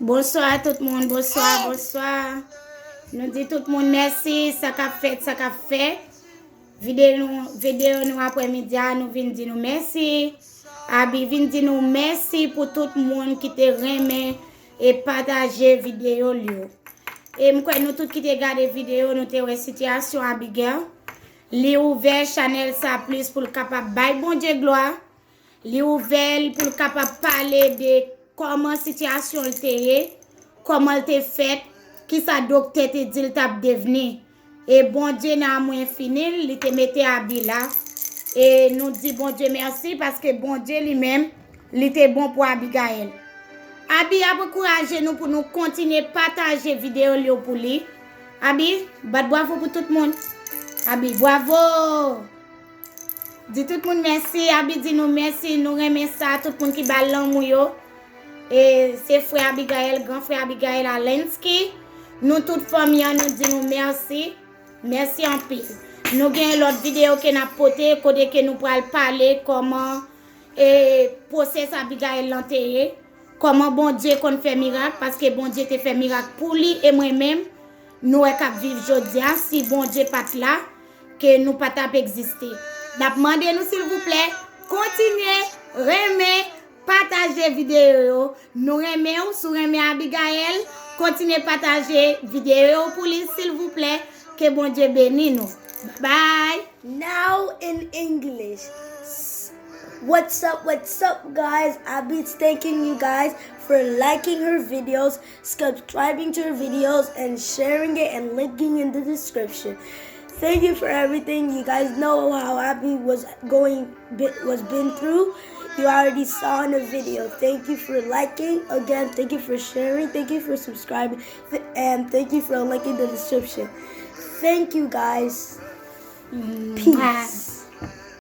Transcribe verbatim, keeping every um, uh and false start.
Bonswa tout moun, bonswa, bonswa. Nou di tout moun mèsi, sa k ap fèt, sa k ap fèt. Videyo nou, videyo nou aprèmidi a, nou vin di nou mèsi. Abi vin di nou mèsi pou tout moun ki te renmen e pataje videyo l yo. E m kwè nou tout ki te gade videyo, nou te wè sitiyasyon Abigail. Li ouvè chanèl sa plis pou l kapab bay Bondye glwa. Li ouvè l pou l kapab pale de kòman sitiyasyon l te ye, kòman l te fèt, kisa doktè te di l t ap devni. E Bondye nan amou enfini l, li te mete Abi la. E nou di Bondye mèsi paske Bondye li menm, li te bon pou Abigail. Abi ap ankouraje nou pou nou kontinye pataje videyo l yo pou li. Abi, bat bwavo pou tout moun. Abi, bwavo! Di tout moun mèsi, Abi di nou mèsi, nou renmen sa, tout moun ki ba l lanmou yo. E se frè Abigail, gran frè Abigail Alensky. Nou tout fanmi an, nou di nou mèsi. Mèsi anpil. Nou gen lòt videyo ke n ap pote, kote ke nou pral pale kòman e pwosès Abigail lan te ye. Kòman Bondye konn fè mirak, paske Bondye te fè mirak pou li e mwen menm. Nou wè k ap viv jodi a, si Bondye pa t la, ke nou pa t ap egziste. N ap mande nou silvouplè, kontinye renmen, pataje videyo yo. Nou renmen w, si w renmen Abigail, kontinye pataje videyo yo pou li silvouplè. Ke Bondye beni nou. Babay! Now in English. What's up, what's up, guys? I'll be thanking you guys for liking her videos, subscribing to her videos, and sharing it and linking in the description. Thank you for everything. You guys know how Abby was going was been through. You already saw in the video. Thank you for liking. Again, thank you for sharing. Thank you for subscribing. And thank you for linking the description. Thank you guys. Peace.